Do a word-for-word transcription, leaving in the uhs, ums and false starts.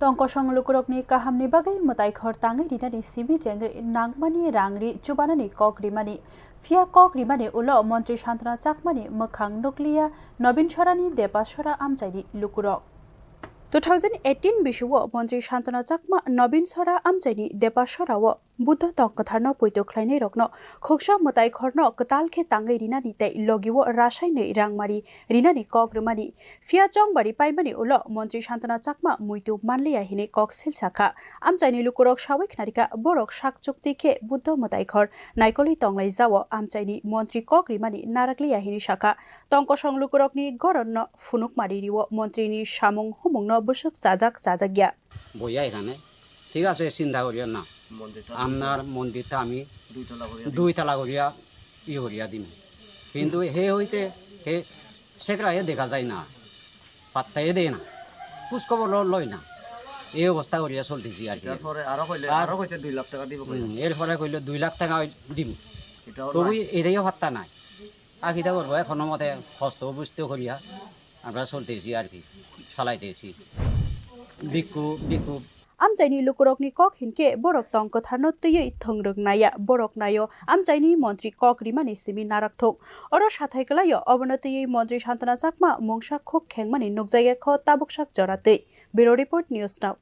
Tongkosong lukurokni kahamni bagwi mwtai khor tangwi rinani simi chengwi nangmani rang ri chubanani kok rimani. Phiya kok rimani ulo Montri Santana Chakmani mwkhang nukliya Nobin Sorani Depasora amchaini lukurok. Two thousand eighteen bisuo Montri Santana Chakma Nobin Sora amchaini Depasora o Buddha tong kwtharno poito khlainairokno khuksa mwtai khorno kwtal khe tangwi rinani tei logiwo rasainwi rangmari rinani kok rwmani. Phiya chongbari paimani ulo Montri Santana Chakma muitu manliya hini kok silsakha. Amchaini lukurok sawi khnarikha borok sak chukti khe Buddha mwtai khor naikolwi tonglai jao amchaini montri kok rimani narakliya hini sakha. Tongkosong lukurokni goronno phunukmari rio montrini samung humungno bwswk chajak chajakya. বইয়া এখানে, ঠিক আছে, চিন্তা করিও না। মন্দিরটা আপনার মন্দিরটা আমি দুইতলা করিয়া দিন। দুইতলা করিয়া ইয়ে করিয়া দিন। কিন্তু হে হইতে হে সেকরাইয়ে দেখা যায় না, পাত্তাই দেয় না, খোঁজ খবর ল-, লয় না। এই অবস্থা করিয়া চলতেছি আর কি। তারপরে আরো কইলে, আর আরো কইছে দুই লাখ টাকা দিব কইলে। হুম, এরপরে কইলো দুই লাখ টাকা দিব। এটাও তবু নাই। এটাইও পাত্তা নাই। আর কিতা করবো, এখনো মতে কষ্ট বুঝতে করিয়া আমরা চলতেছি আর কি, চালাইতেছি। ভিক্ষু, ভিক্ষু। Amchaini lukurokni kok hinkhe borok tong kwtharno twiwi thwngrwk naiya, borok naio amchaini montri kok rimani simi narakthok. Oro sathai kwlaio, obono twiwi montri Santana Chakma mungsa khuk khengmani nukjakya kho tabuksak jora twi. Bureau Report, News Now.